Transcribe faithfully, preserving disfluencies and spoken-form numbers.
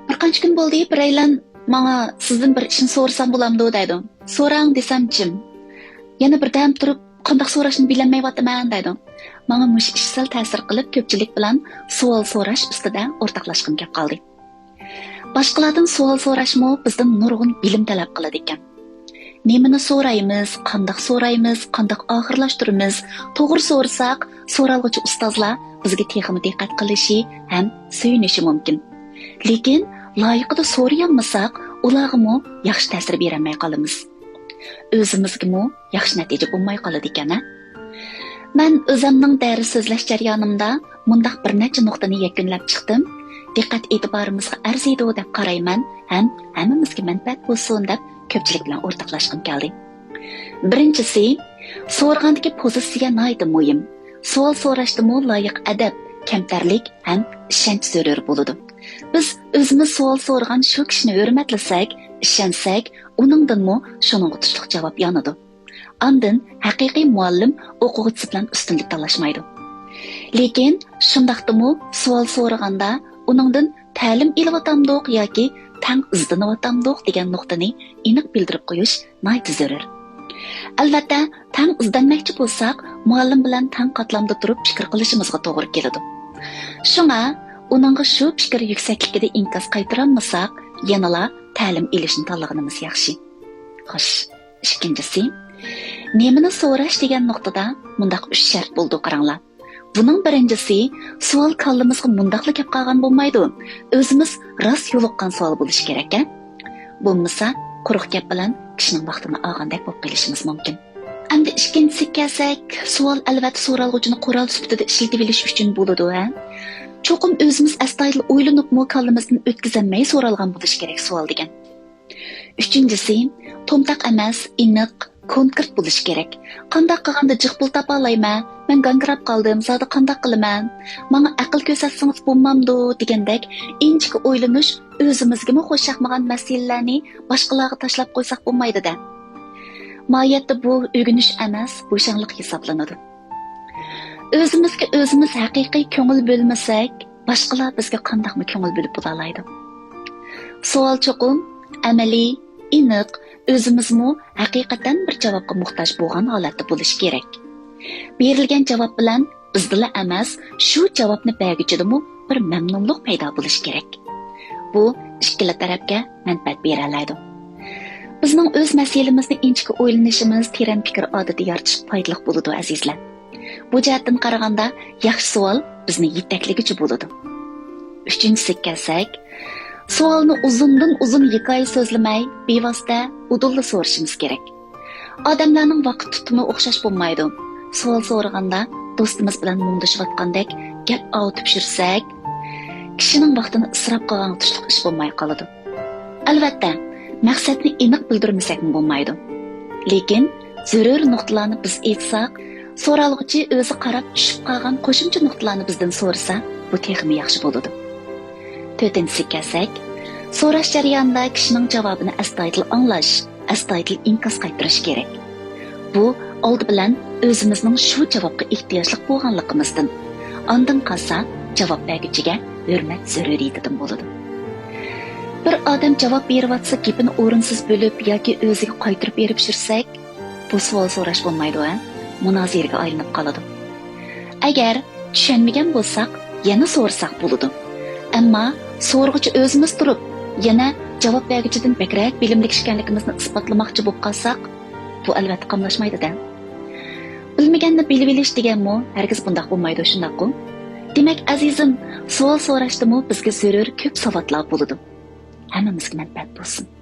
بىر قانچە كۈن بولدى، بىرەيلەن ماڭا «سىزدىن بىر ئىشنى سورىسام بولامدۇ؟» دەيدۇ. «سوراڭ» دېسەم جىم. يەنە بىردەم تۇرۇپ «قانداق سوراشنى بىلەلمەيۋاتىمەن» دەيدۇ. ماڭا مۇشۇ ئىش سەل تەسىر قىلىپ، كۆپچىلىك بىلەن سوئال سوراش ئۈستىدە ئورتاقلاشقۇم كەپ قالدى. باشقىلاردىن سوئال سوراشمۇ بىزدىن نۇرغۇن بىلىم تەلەپ قىلىدىكەن. نېمىنى سورايمىز، قانداق سورايمىز، قانداق ئاخىرلاشتۇرىمىز، توغرا سورىساق، سورالغۇچى ئۇستازلار بىزگە تېخىمۇ دىققەت قىلىشى ھەم سۆيۈنۈشى مۇمكىن. لېكىن لايىقىدا سورىيالمىساق، ئۇلارغىمۇ ياخشى تەسىر بېرەلمەي قالىمىز. ئۆزىمىزگىمۇ ياخشى نەتىجە بولماي قالىدىكەن، ھە؟ مەن ئۆزەمنىڭ دەرس سۆزلەش جەريانىمدا مۇنداق بىر نەچچە نۇقتىنى يەكۈنلەپ چىقتىم. دىققەت ئېتىبارىمىزغا ئەرزىيدۇ دەپ قارايمەن ھەم ھەممىمىزگە مەنپەئەت بولسۇن دەپ كۆپچىلىك بىلەن ئورتاقلاشقۇم كەلدى. بىرىنچىسى، سورىغاندىكى پوزىتسىيە ناھايىتى مۇھىم. سوئال سوراشتىمۇ لايىق ئەدەپ، كەمتەرلىك ھەم ئىشەنچ زۆرۈر بولىدۇ. بىز ئۆزىمىز سوئال سورىغان شۇ كىشىنى ھۆرمەتلىسەك، ئىشەنسەك، ئۇنىڭدىنمۇ شۇنىڭغا تۇشلۇق جاۋاب يانىدۇ. ئاندىن ھەقىقىي مۇئەللىم ئوقۇغۇچىسى بىلەن ئۈستۈنلۈك تالاشمايدۇ. لېكىن شۇنداقتىمۇ سوئال سورىغاندا ئۇنىڭدىن تەلىم ئېلىۋاتامدۇق ياكى تەڭ ئىزدىنىۋاتامدۇق دېگەن نۇقتىنى ئېنىق بىلدۈرۈپ قويۇش ناھايىتى زۆرۈر. ئەلۋەتتە، تەڭ ئىزدەنمەكچى بولساق، مۇئەللىم بىلەن تەڭ قاتلامدا تۇرۇپ پىكىر قىلىشىمىزغا توغرا كېلىدۇ. شۇڭا ئۇنىڭغا شۇ پىكىر يۈكسەكلىكىدە ئىنكاس قايتۇرالمىساق، يەنىلا تەلىم ئېلىشنى تاللىغىنىمىز ياخشى. خوش. ئىككىنچىسى، نېمىنى سوراش دېگەن نۇقتىدا مۇنداق ئۈچ شەرت بولىدۇ، قاراڭلار. بۇنىڭ بىرىنچىسى، سوئال كاللىمىزغا مۇنداقلا كەپ قالغان بولمايدۇ. ئۆزىمىز راست يولۇققان سوئال بولۇشى كېرەك-ھە. بولمىسا، قۇرۇق گەپ بىلەن كىشىنىڭ ۋاقتىنى ئالغاندەك بولۇپ قېلىشىمىز مۇمكىن. ئەمدى ئىككىنچىسىگە كەلسەك، سوئال ئەلۋەتتە سورالغۇچىنى قورال سۈپىتىدە ئىشلىتىۋېلىش ئۈچۈن بولىدۇ-ھە. چوقۇم ئۆزىمىز ئەستايىدىل ئويلىنىپمۇ كاللىمىزدىن ئۆتكۈزەلمەي سورالغان بولۇشى كېرەك سوئال دېگەن. ئۈچىنچىسى، تومتاق ئەمەس، ئېنىق، كونكرېت بولۇشى كېرەك. قانداق قىلغاندا جىق پۇل تاپالايمەن، مەن گاڭگىراپ قالدىم، زادى قانداق قىلىمەن؟ ماڭا ئەقىل كۆرسەتسىڭىز بولمامدۇ؟ دېگەندەك ئىنچىكە ئويلىنىش ئۆزىمىزگىمۇ خوش ياقمىغان مەسىلىلەرنى باشقىلارغا تاشلاپ قويساق بولمايدۇ-دە. ماھىيەتتە بۇ ئۆگىنىش ئەمەس، بوشاڭلىق ھېسابلىنىدۇ. ئۆزىمىزگە ئۆزىمىز ھەقىقىي كۆڭۈل بۆلمىسەك، باشقىلار بىزگە قانداقمۇ كۆڭۈل بۆلۈپ بولالايدۇ؟ سوئال چوقۇم ئەمەلىي، ئېنىق، ئۆزىمىزمۇ ھەقىقەتەن بىر جاۋابقا موھتاج بولغان ھالەتتە بولۇشى كېرەك. بېرىلگەن جاۋاب بىلەن بىزدىلا ئەمەس، شۇ جاۋابنى بەرگۈچىدىمۇ بىر مەمنۇنلۇق پەيدا بولۇشى كېرەك. بۇ ئىككىلا تەرەپكە مەنپەئەت بېرەلەيدۇ. بىزنىڭ ئۆز مەسىلىمىزنى ئىنچىكە ئويلىنىشىمىز، تېرەن پىكىر ئادىتى يارىتىشقا پايدىلىق بولىدۇ، ئەزىزلەر. بۇ جەھەتتىن قارىغاندا، ياخشى سوئال بىزنى يېتەكلىگۈچى بولىدۇ. ئۈچىنچىسىگە كەلسەك، سوئالنى ئۇزۇندىن ئۇزۇن ھېكايە سۆزلىمەي، بىۋاسىتە ئۇدۇللا سورىشىمىز كېرەك. ئادەملەرنىڭ ۋاقىت تۇتۇمى ئوخشاش بولمايدۇ. سوئال سورىغاندا دوستىمىز بىلەن مۇڭدىشىۋاتقاندەك گەپ ئاۋۇتۇپ يۈرسەك، كىشىنىڭ ۋاقتىنى ئىسراپ قىلغانغا تۇشلۇق ئىش بولماي قالىدۇ. ئەلۋەتتە، مەقسەتنى ئېنىق بىلدۈرمىسەكمۇ بولمايدۇ. لېكىن زۆرۈر نۇقتىلارنى بىز ئېيتساق، سورالغۇچى ئۆزى قاراپ چۈشۈپ قالغان قوشۇمچە نۇقتىلارنى بىزدىن سورىسا، بۇ تېخىمۇ ياخشى بولىدۇ. تۆتىنچىسىگە كەلسەك، سوراش جەريانىدا كىشىنىڭ جاۋابىنى ئەستايىدىل ئاڭلاش، ئەستايىدىل ئىنكاس قايتۇرۇش كېرەك. بۇ ئالدى بىلەن ئۆزىمىزنىڭ شۇ جاۋابقا ئېھتىياجلىق بولغانلىقىمىزدىن، ئاندىن قالسا جاۋاب بەرگۈچىگە ھۆرمەت زۆرۈرىيىتىدىن بولىدۇ. بىر ئادەم جاۋاب بېرىۋاتسا، گېپىنى ئورۇنسىز بۆلۈپ ياكى ئۆزىگە قايتۇرۇپ بېرىپ يۈرسەك، بۇ سوئال سوراش بولمايدۇ، ھە؟ مۇنازىرىگە ئايلىنىپ قالىدۇ. ئەگەر چۈشەنمىگەن بولساق، يەنە سورىساق بولىدۇ. ئەمما سورىغۇچى ئۆزىمىز تۇرۇپ، يەنە جاۋاب بەرگۈچىدىن بەكرەك بىلىملىك ئىكەنلىكىمىزنى ئىسپاتلىماقچى بولۇپ قالساق، بۇ ئەلۋەتتە قاملاشمايدۇ-دە. بىلمىگەننى بىلىۋېلىش دېگەنمۇ ھەرگىز بۇنداق بولمايدۇ، شۇنداققۇ؟ دېمەك، ئەزىزىم، سوئال سوراشتىمۇ بىزگە زۆرۈر كۆپ ساۋاتلار بولىدۇ. ھەممىمىزگە مەنپەئەت بولسۇن.